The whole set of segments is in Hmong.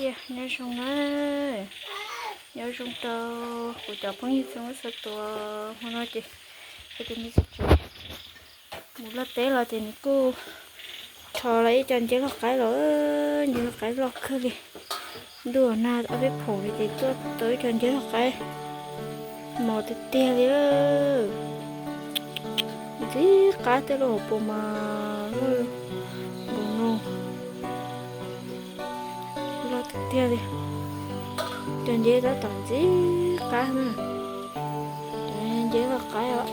Nyob zoo na, nyob zoo rau kuv cov phooj ywg txhua leej txhua tus. Hmo no ces kuv tus me txiv tsev mus luaj teb los ces nws kuj rho los ib co nceb loj qaib los, nceb loj qaib loj kawg li. Ntuj, nag ob peb phaum li ces tuaj tau ib co nceb loj qaib mos tiag tiag li. Ntxim qab tej lub hauv paus mas loj nkaus no, loj tiag tiag li. Cov nceb tab tom ntxim qab na, cov nceb loj qaib os.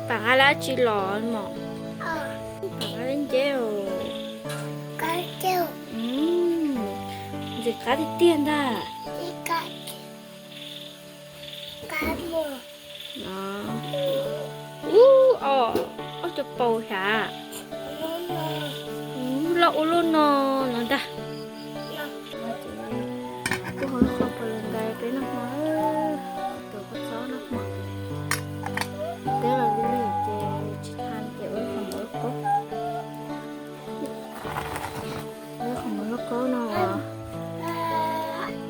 Pam nqa dab tsi los mom? Pam nqa nceb os. Ntxim qab tiag tiag ntag. Ub, ob cov paus thiab. Loj ua luaj no no ntag. Kuj ho qhov pos los nqa peb noj hmo, tus koj txob noj hmo. Teb los lig lig ces tsis tau ces ua qhov mov loj kaub. Ua qhov mov loj kaub no,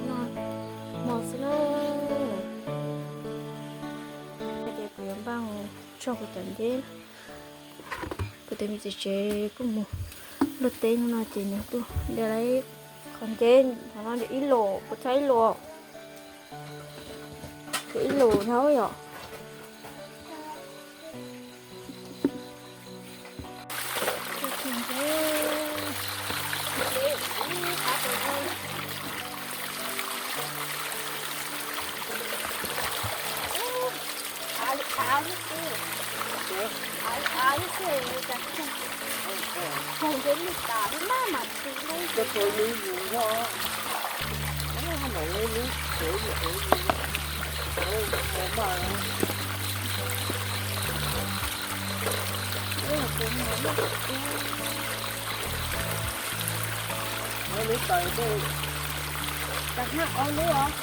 no hmo xwb na. Ces kuv yuav npaj mus tso kuv cov nceb. Kuv tus me txiv tsev kuj mus luaj teb no ces nws kuj de lawm qhov nceb no, ib lus, kuv txhaj ib lus, kuv ib lus no yom. Lub tais, tais hab ob lub os.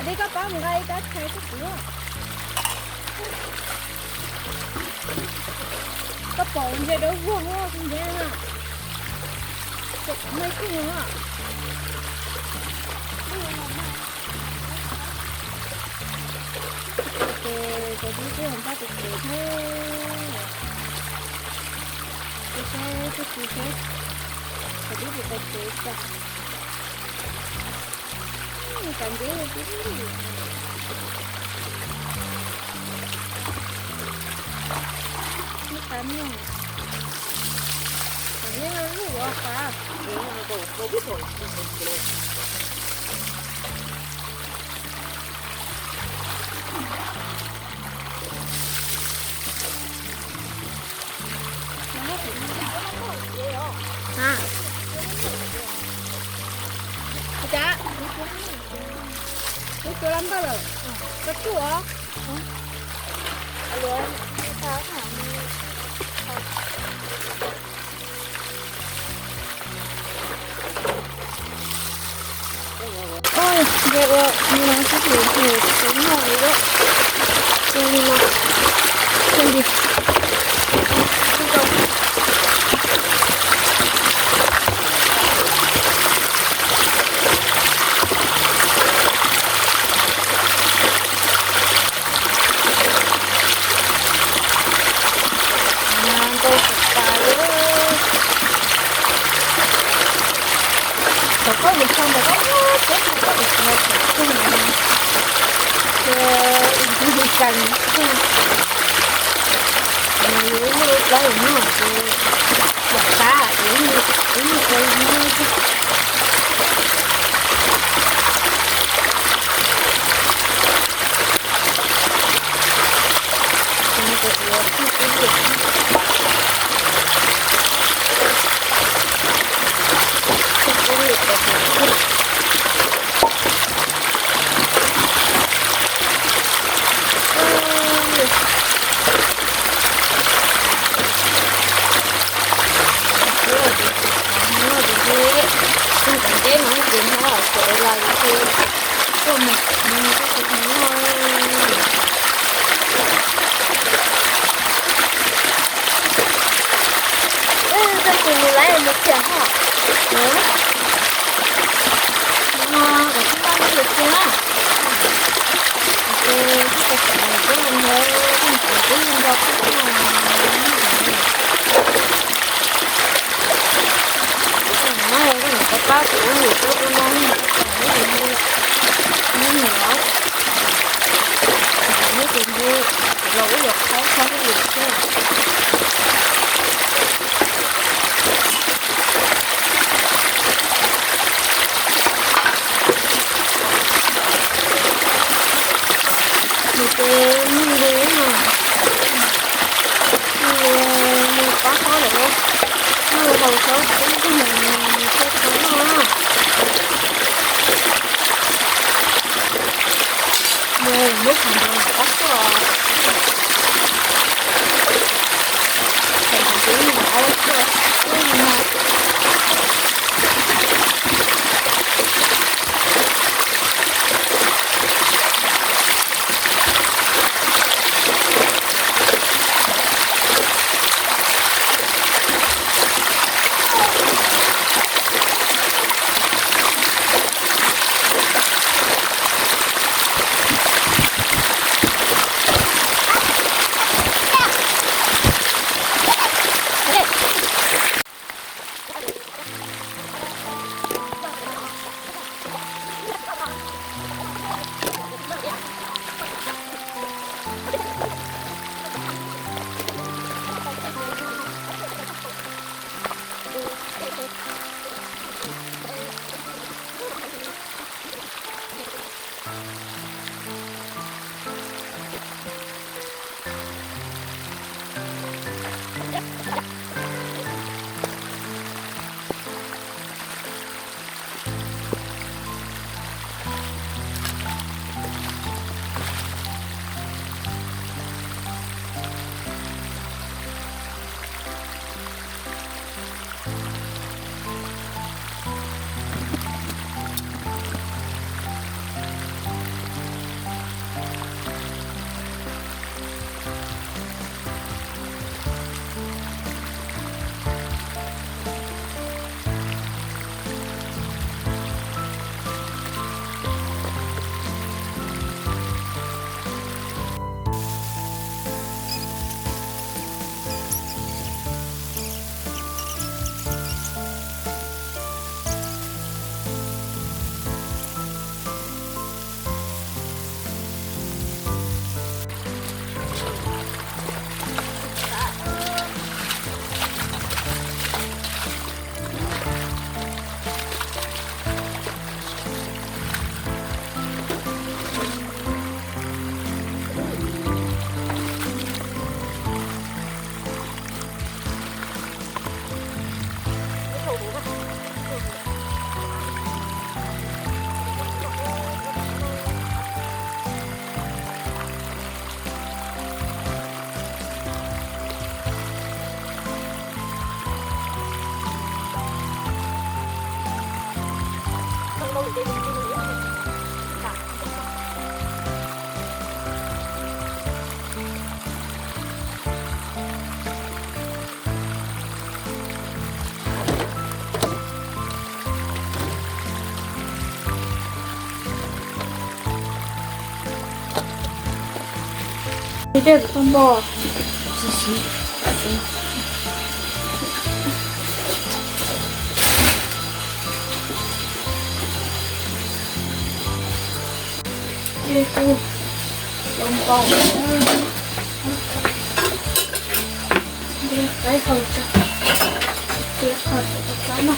Dib, koj pab mus nqa ib kab tshais rau kuv. Koj pom ntsia dawb vog, kuv ntsia na. Tseem mai kuj no. Ces cov dib twb npaj tus tsev thiab. Ces seb txuj ci seb cov dib puas tau tsev tso. Nws kav nceb li tib li. Nws kav mloog. Kav nceb lub ua qab. Cas, kuv cuab lab npawj lawm, koj tsuj os. Ua, nce ua, nce no sab pem pem tau noj li lawm. Nce li no, nce li. Ntau tas tas li. Thaum koj mus txog ntawm koj muab teb thaum koj mus txog thaum koj mus, ces ib ntsis kas, yus muaj lub plaub yus noj ces yam qab ces ib nyuag ua li no. Tus teb no ces nyob los sawv los ces tuaj mus mus tus teb no. Tus twb nco qab no, no, no, no, tus no, no, no, no, tus no, los ub los qhaib qhaib tus thiab. Nws ces nws li no, nws li nws pab qhob lawm, nws haus xyov tseeb tug mus nws thiaj tau noj. Nws muab qhov ntawd pab xwb os. Qhov ntawd ces nws ua xwb, nws no. Tej tus toj npoj. Tej tus toj npoj. Qaib hau tso, cia qhov txob no.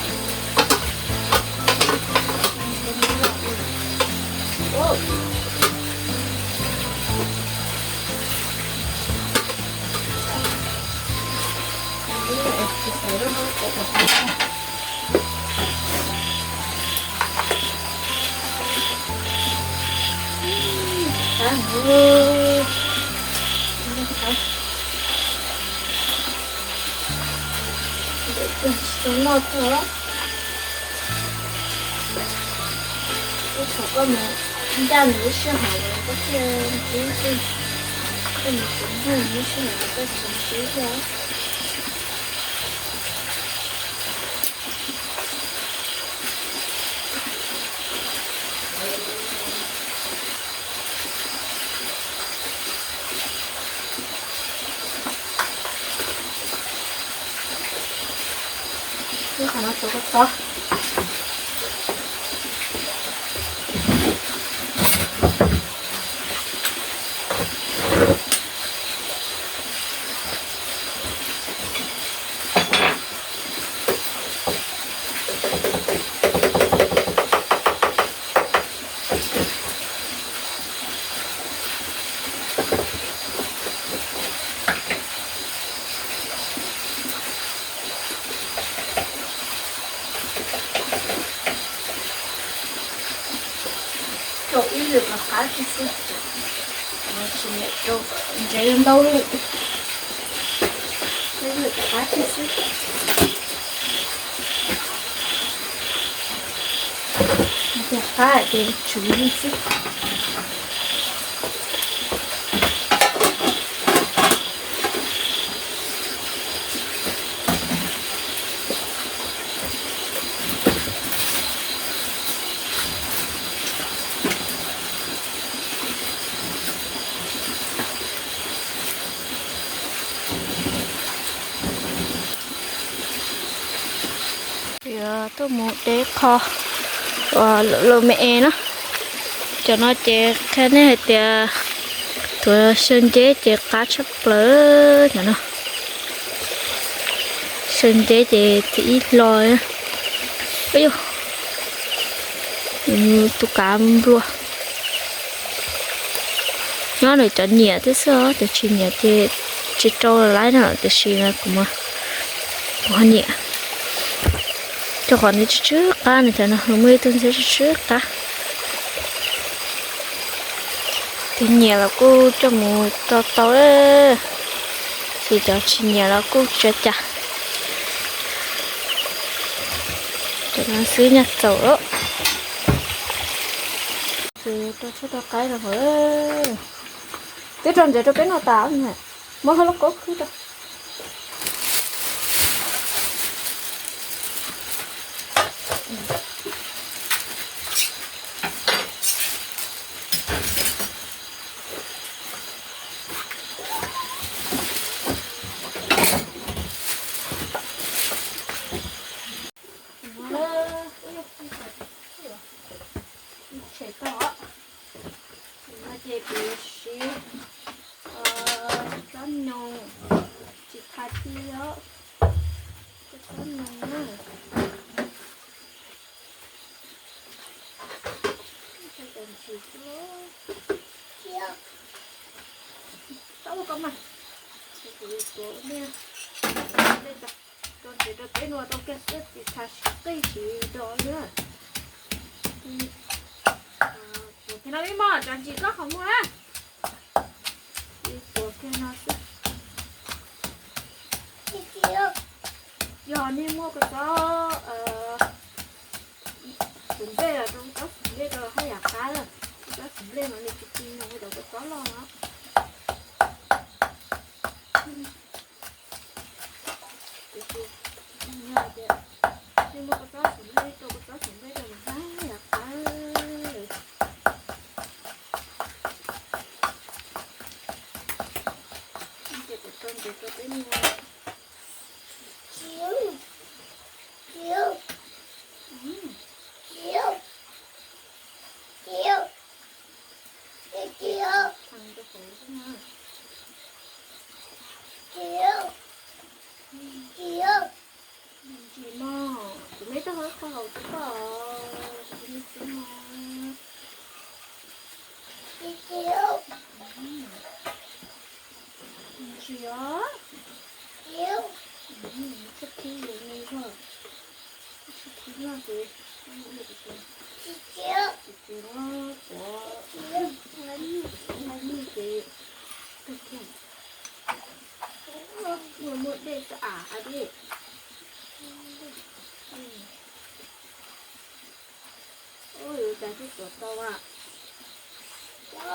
Tsis tau noj tag. Ib thaum koj mus ncaj nws lub sij hawm los koj thiaj ntxiv xwb, koj mus tsis ncaj nws lub sij hawm los koj tsis ntxiv thiab. Qhov no tuav kua txob. Rau ib lwm kom qab tib xwb, tsis niam rau ntsev ntau lwm, ib lwm kom qab tib xwb. Tias qab ces tsum li xwb. Tuaj mus de qho uas lawm me es na. Cov no ces qhia nej hais tias tuav saw nceb ces qab tshaj plaws cov no. Saw nceb ces thib ib hlo. Tus kav nplua. Nyob nws cov nyiam thiab xwb os, cov tsis nyiam ces tsis rau lawm na, tiam sis kuv, kuv ho nyiam. Rau qhov nws tsw tsw qab, nws cov no muaj ib tug ntxhiab tsw tsw qab. Tus nyiam los kuj coj mus rau tau, ces cov tsis nyiam los kuj tsis ua cas. Cov no xwb nyaj txaus lawm. Ces rau tshuaj rau qaib no, twb rau ntsev rau peb noj tas. Muab hauv lub kaub khwb rau. Tshem tau. No ces kuv siv tsob noog, tsis tha ci os, tsob noog na. Tsob ntsis xwb, tsob ua koj mas, kuv tuav ua ntej, rau ntsev rau peb noj tau kiag xwb, tsis tha siv qij siv dos li. Tuav kiag no ib mos, tsob ntsis koj qhov muag na. Tuav kiag no xwb. Yog nej muaj kua txob xum nplej los rau kua txob xum nplej rau haj yam qab lawm. Kua txob xum nplej no nws tsis ci npaum li cov kua txob loj no. Tiam sis yog tias nej muaj kua txob xum nplej rau kua txob xum nplej rau mas haj yam qab. Ces kuv rau ntsev rau peb noj. Ntsis mog, kuv me toj hauv qhov haus rau koj, kuv me xwb mog. Ntsis os. Tsheb khib li me zog, tsheb khib no ces, tsis tsis no tuav, ua nyuj ces, muaj muaj dej txog av dej. Ua cas twb tuav tau a? Ua,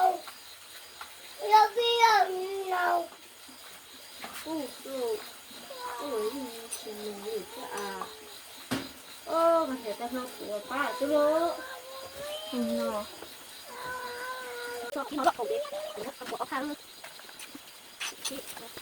ua yeej tsis mus li thiab a. Ua, koj nrhiav tau hlo kuv pab xwb lauj. No, tso kiag no loj kaum ces kuv muab tso kuv ob thaj. Tso kiag no.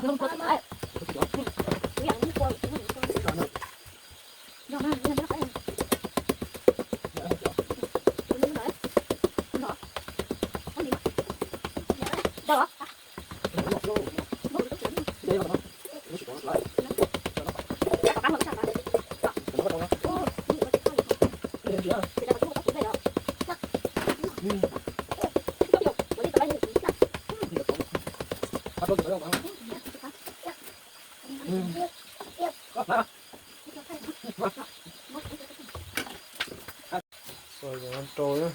Rau,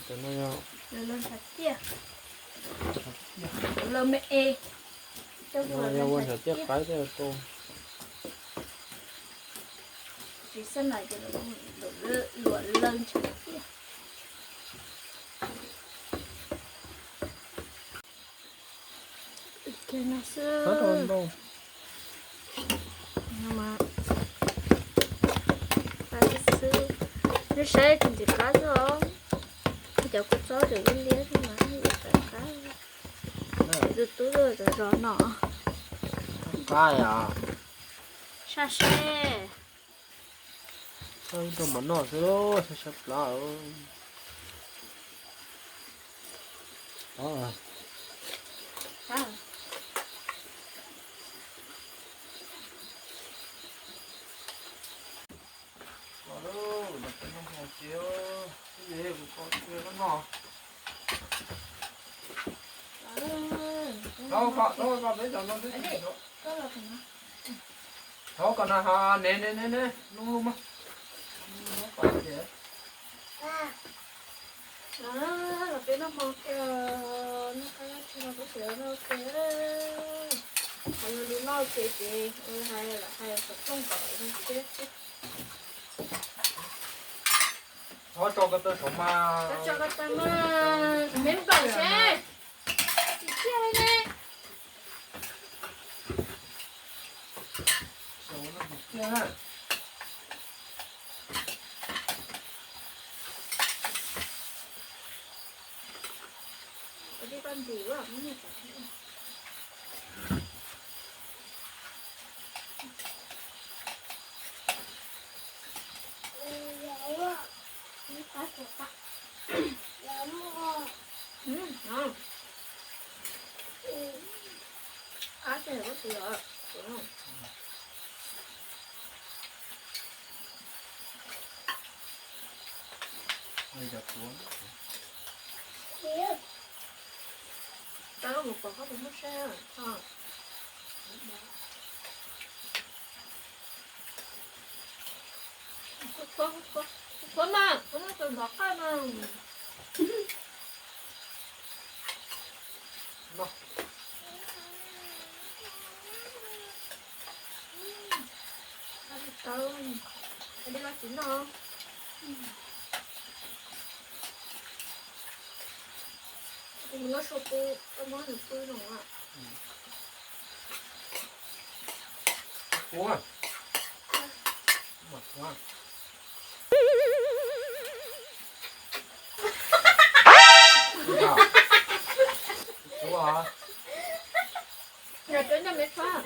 cov no yog lawv me e, cov no yog ua ntshav ciaj qaib thiaj rau. Tsis xav nais ces luam lawv ntshav ciaj. Kiag no xwb. Qab xwb xwb. Neb saib tsis ntxim qab xwb os. Cov kua txob tseem liab liab xwb mas yeej qab qab. Tus tub zov no. Qab yom. Sab seb. Rau mov noj xwb, sab sab plab. Thov kom na, ne ne ne ne, lub lub mas. Los peb noj hmo kiag, noj qab noj tshis no kuv xav noj kiag. Qhov yog lus noj ces ces hais lam hais xov tooj kom no thiab. Thov tso ko taw saum mas. Tso ko taw mas, me nplaum seb. Tsis thiaj li ne. Tau mus pom koj tus muaj sab. Qhuav mas, qhuav mas tus nov qaj mas. Tau, dej los tsis noj. Tus mus loj sua pw, koj muab nws pw no. Ua, ua. Ua. Nws twb nrog me txhob.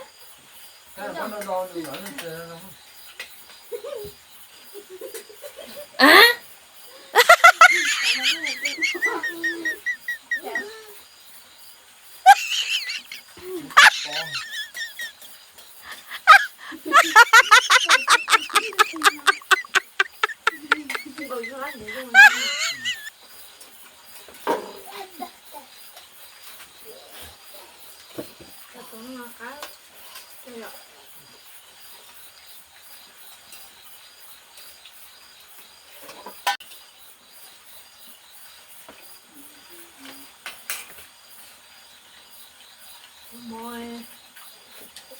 Mov,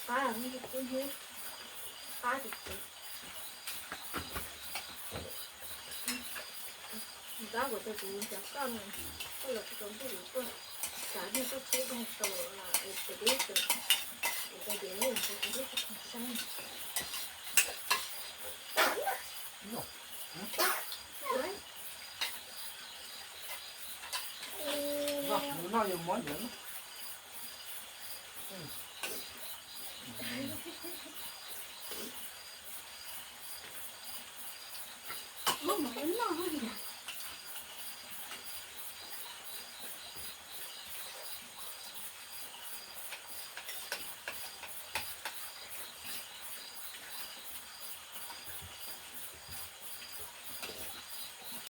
qab, qab tiag tiag. Tab kuv tias kuv ncav koj no, koj los tsis tau ntuj kuv tuaj, xav niag koj tsheb koj tau los es kuv twb tsis, kuv tau tias kuv twb tsis tau saib. Noj yuav muab ntawd. Muab mov noj.